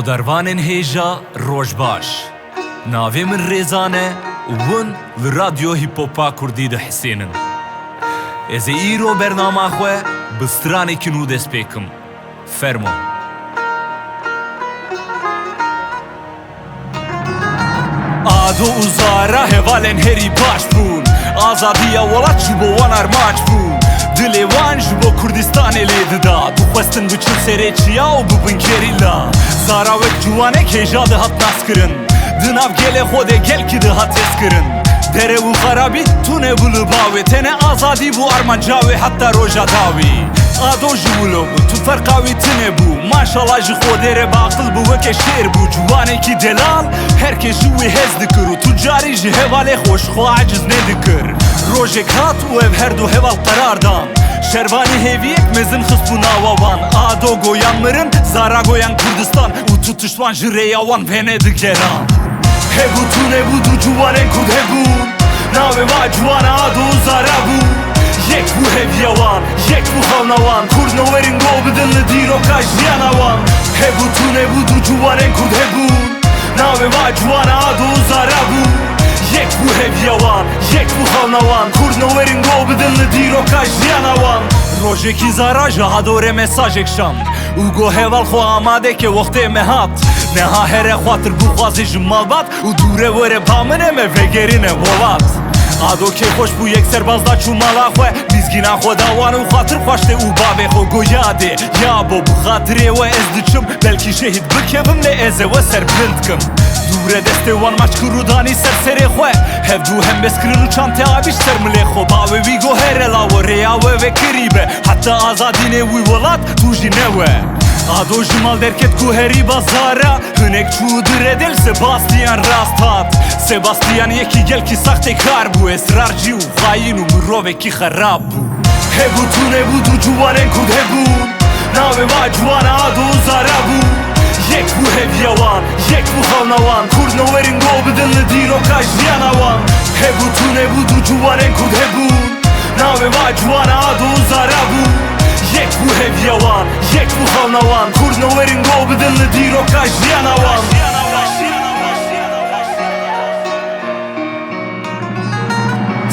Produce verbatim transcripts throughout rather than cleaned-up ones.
Dervanên hêja, roj baş. Navê min Rêzan e û hûn li Radyo Hîpopa Kurdî dihisênin. Ez ê îro bernama xwe bi stranekî nû dest pê kim. Fermo. Ado û Zara hevalên herî baş bûn. Azadiya welat ji bo wan armanc bû. Dilê wan ji bo Kurdistanê lê dida. Dixwestin biçin serê çiya û bibin gerîla. Zara wek ciwanek hêja dihat naskirin. Di nav gelê xwe de gelkî dihat hêzkirin. Dere û xerabî tune bû li ba wê. Tenê azadî bû armanca wê heta roja dawî. Ado ji wilo bû, tu ferqa wî tune bû. Maşala ji Xwedê re bi aqil bû, weke şêr bû. Ciwanekî delal, her kes ji wî hez dikir û tu carî ji hevalê xwe ji xwe aciz nedikir. Rojek hat û ev her du heval qerar dan. Şervanî hêviyek mezin xist bû nava wan. Ado goyan mirin, Zara goyan Kurdistan û tu tişt wan ji rêya wan venedigeran. Hebû tune bû, du ciwanên Kurd hebûn. Navê va ciwana Ado û Zara bû. Yek bû heviya wan, yek bû xewna wan. Kurd newerin go bidin li dîroka jiyana wan. Hebû tune bû, du ciwanên Kurd hebûn. Navê va ciwana Ado û Zara bû. Yek bû heviya wan, yek bû xewna wan. Kurd newerin go bidin li dîroka jiyana wan. Rojekî Zara ji Ado re mesajek şand û go heval xwe amade ke wextê me hat. Neha here xwatir bû xwazê ji malbat û dûre were ba min e me vegerîne welat. Ado kêfxweş bû, yek serbaz da çû mala xwe. Mîzgîna xwe da wan û xatir xwe ştê û bavê xwe go yadê. Ya bo, bi xatirê we ez diçim, belkî şehîd bikevim, lê ez ê we ser bilind kim. Dûre destê wan maç kir û danî ser serê xwe. Hevdu hembêz kirin û çantê avî ji ser milê xwe. Bavê wî go here lawo, rêya we vekirî be. Heta azadînê wî welat, tu jî newe. Ado ji mal derket ku herî bazara. Hinek çû dire del Sebastian rast hat. Sebastian yekî gelkî saxtekar bû, esrarcî û xayîn û mirovekî xerab bû. Hebû tune bû, du ciwanên Kurd hebûn. Navê va ciwana Ado û Zara bû. Yek bû heviya wan, yek bû xewna wan. Kurd newerin go bidin li dîroka jiyana wan. Hebû tune bû, du ciwanên Kurd hebûn. Navê va ciwana Ado û Zara bû. Yek bû heviya wan, yek bû xewna wan. Kurd newerin go bidin li dîroka jiyana wan.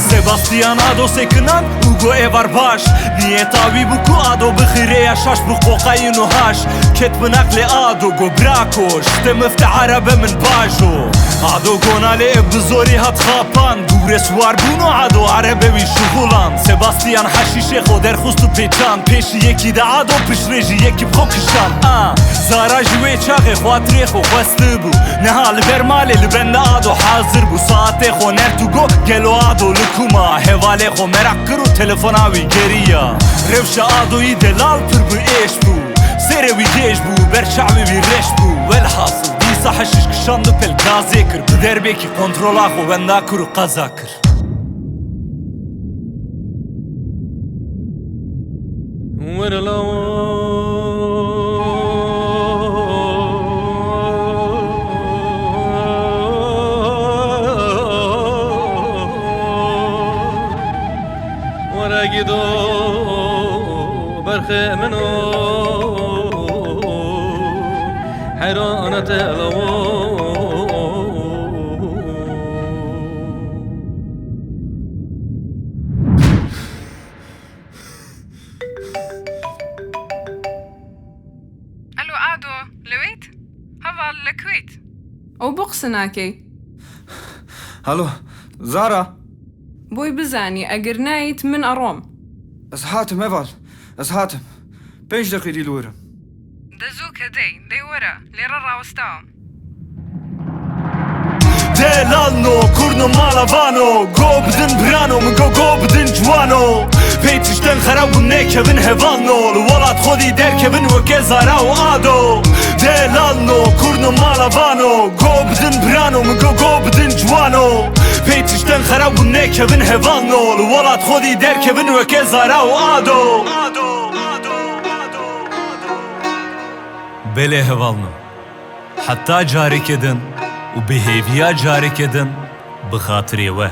Sebastian Ado sekinan û go êvar baş. Niyeta wî bû ku Ado bixirê ya şaş bi qoqayîn û haş. Ket bin aqlê Ado go bira koş. Te mifte erebe min bajo. Ado gona lê ev bi zorî hat xapan. Dûre siwar bûn û Ado erebe wî şixulan. Sebastian heşîşê xwe derxist û pêçan. Pêşî yekî de Ado piştrê jî yekî bi xwe kişan. A, Zara ji wê çaxê xwatirê xwe xwestibû. Niha li ber malê li benda Ado hazir bû. Saetê xwe nert û go gelo Ado li ku ma. Hevalê xwe meraq kir û telefona wî geriya. Rewşa Adoyî delal pir bi êş bû. Serê wî gêj bû, ber çavê wî reş bû. Welhasil, dîsa heşîş kişand û pêl gazê kir. Bi derbekî kontrola xwe wenda kir û qeza kir. Were lawo, were gido berxê min o, heyranete lawo. Alo, Ado, li wêt? Heval, li ku wêt? Ew bo qise nakey. Halo, Zara. Boy bizanî, eger nayît, min erom. Ez hatim, heval, ez hatim. Pênc deqî dî li wir im. De zû ke dey, dey were, lê re rawestawim. Delal no, kurno mala vano, go bidin birano, min go, go bidin ciwano. Vê tiştên xerab hûn nekevin hevalno, li welat xwedî derkevin weke Zara û Ado. Delal no, kurno mala vano, go bidin birano, min go, go bidin ciwano. Vê tiştên xerab hûn nekevin hevalno, li welat xwedî derkevin weke Zara û Ado. Belê hevalno. Heta careke din û bi hêviya careke din bi xatirê we.